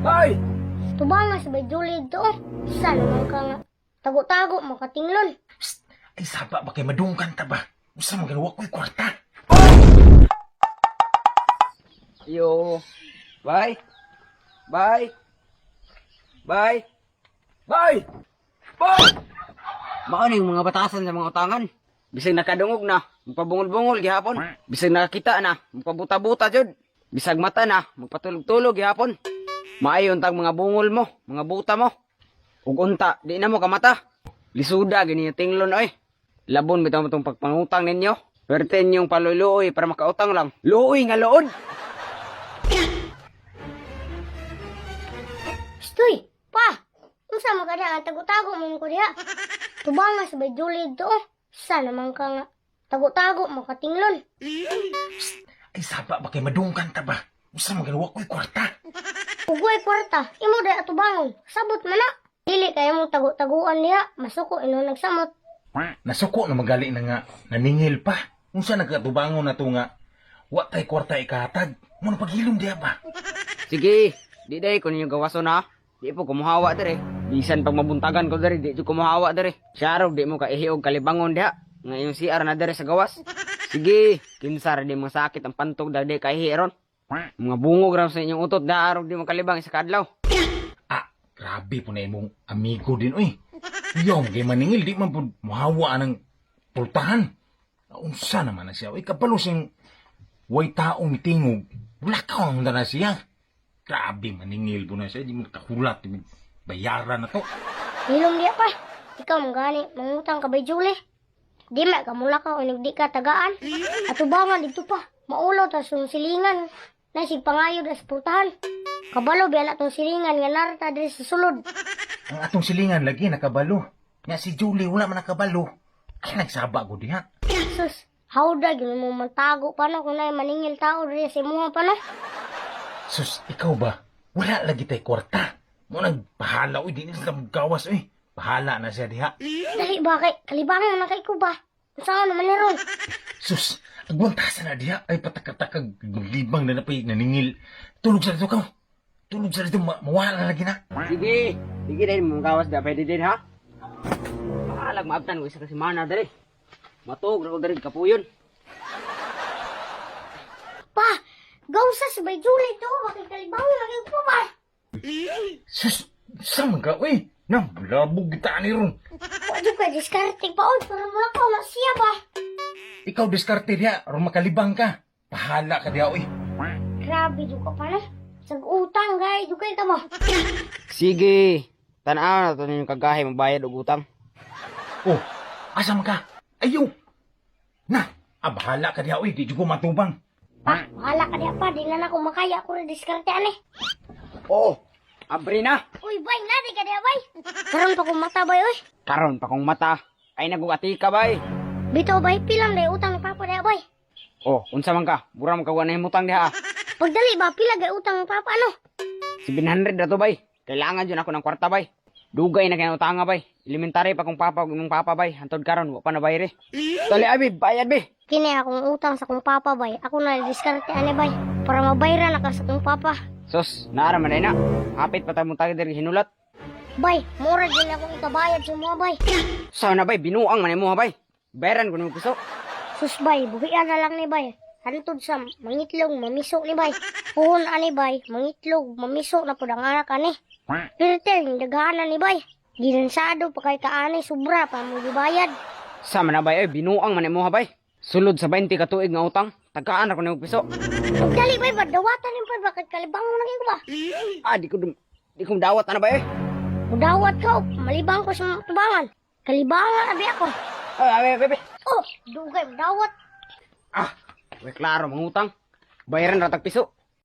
Bay! Tubanga sa Bay Julie to. Sa naman ka nga. Tago-tago, makatinglon. Psst! Ay saba ba kay madungkan ta ba? Usa man gani wa ko'y kwarta. Yo. Bay. Bay. Bay. Bay. Bay. Mao ning mga batasan sa mga utangan. Bisag nakadungog na, magpabungol-bungol gihapon. Bisag nakakita na, magpabuta-buta jud. Bisag mata na, magpatulog-tulog gihapon. Maayo untag mga bungol mo, mga buta mo. Ug unta, di na mo kamata. Lisuda gini yung tinglon oy. Labon bitaw mo tong pagpangutang ninyo. Pwerte inyong paluluoy para makautang lang. Luoy nga lood. Stoy, pa! Unsa man ka diha nga tago-tago mo ko diha? Tubanga sa Bay Julie to. Sa naman ka nga. Tago-tago, makatinglon. Ay saba ba kay madungkan ta ba? Usa man gani wa ko'y kwarta. Ugway kwarta, imo day atubangon. Sabot man na. Dili kayo mong tago-taguan diha, masuko ino nagsamot. Nasuko na magali na nga naningil pa. Unsa nagkatubangon na to nga wa tay kwarta ikahatag. Mo na paghilom diha ba? Sige, di day ko ninyo gawason ha. Di po kumuhawa dere. Bisan pag mabuntagan ko dere, di jud kumuhawa dere. Siyarog di mo ka ihiog kalibangon diha. Nga iyong CR na dere sa gawas. Sige, kinsar di masakit ang pantog dahil di ka ihi ron. Mga bungog ra sa inyong utot daarog di mo kalibang isa ka adlaw. Ah, grabe po na imong amigo din oy. Yaw kay maningil di man pud mohawa anang pultahan. Unsa naman na siya? Oy, kabalo siyang way taong mitingog. Wala ka ang na siya. Grabe maningil po na siya. Di mo kahulat. Di mo bayaran na to. Hilom diha pa. Ikaw man gani, mangutang ka Bay Julie. Di ma ka mula ka unig di ka tagaan. Atubangan dito pa. Maulaw ta sung silingan. Nasig pangayo da sa pultahan. Kabalo biya na tong silingan nga narta diri sa sulod. Ang atong silingan lagi nakabalo. Nga si Julie wala man nakabalo. Ay nagsaba ko diha. Sus, hawda gyud mo mantago pa no kung nay maningil tao diri sa imuha pa no. Sus, ikaw ba? Wala lagi tay kwarta. Mo nang bahala oy, di nila gawas oy. Bahala na siya diha. Dali ba kay kalibangan na kay ko ba? Unsa naman ni ron? Sus, agwantasa na diha. Ay, patakatakag, maglibang na napay, naningil. Tulog sa dito ka. Tulog sa dito, mawala na lagi na. Sige, sige dahil mong gawas da pwede din ha. Alag maabtan ko isa ka semana dere. Matug ra ko dere kapuyon. Pa, gawsa sa Bay Julie to, bakit kalibangan na kay ko ba? Sus, saan ka, uy? Nang, labog kita ni ron. Wa jud ka diskarte pa oy para mula ka na siya ba? Ikaw, diskarte diha, aron makalibang ka. Bahala ka diha, uy. Grabe jud ka pa no. Sag utang gay, dugay ka ba? Sige, tan-aw na to ninyong kagahe mabayad og utang. Oh, asa man ka? Ayaw! Na, bahala ka diha, uy. Di jud ko matubang. Pa, bahala ka diha pa, di na nako makaya ako ra diskarte ani. Oh, abri na. Uy, bay, nadi ka diha bay. Karon pa kong mata bay oy. Karon pa kong mata. Ay nagugati ka bay. Bitaw bay, pilang day utang ni papa diha bay. Oh, unsa man ka? Mura man ka wa na himutang diha. Ah. Pagdali ba, pila gay utang ni papa ano? 700 na to bay. Kailangan jud ako ng kwarta bay. Dugay na kay utanga bay. Elementary pa kong papa ug imong papa bay. Hantod karon wa pa na bayre. Dali abi, bayad be. Kini akong utang sa kong papa bay. Ako na diskarte ani bay para mabayra na ka sa kong papa. Sus, naara man na. Hapit pa ta mo tagi diri hinulat. Bay, mura din akong ikabayad sa mga bay. Sa na bay, binuang man imo ha bay. Bayaran ko nimo piso. Sus bay, buhian na lang ni bay. Hantod sa mangitlog, mamiso ni bay. Puhon ani bay, mangitlog, mamiso na pud ang anak ani. Pirtel, daghanan ni bay. Ginansado pa kay kaani sobra pa mo gibayad. Sa man na bay, ay binuang man imo ha bay. Sulod sa 20 ka tuig nga utang, tagaan ako nimo piso. Pagdali bay, ba dawatan ni bay, bakit kalibangon na kay ko ba? Ah, di ko dawat ana bay. Ay. Mudawat ka, oh, malibang ko sa tubangan. Kalibangan abi ako. Ay, abi, abi, abi. Oh, dugay, mudawat. Ah, we klaro mangutang. Bayaran ra tag piso.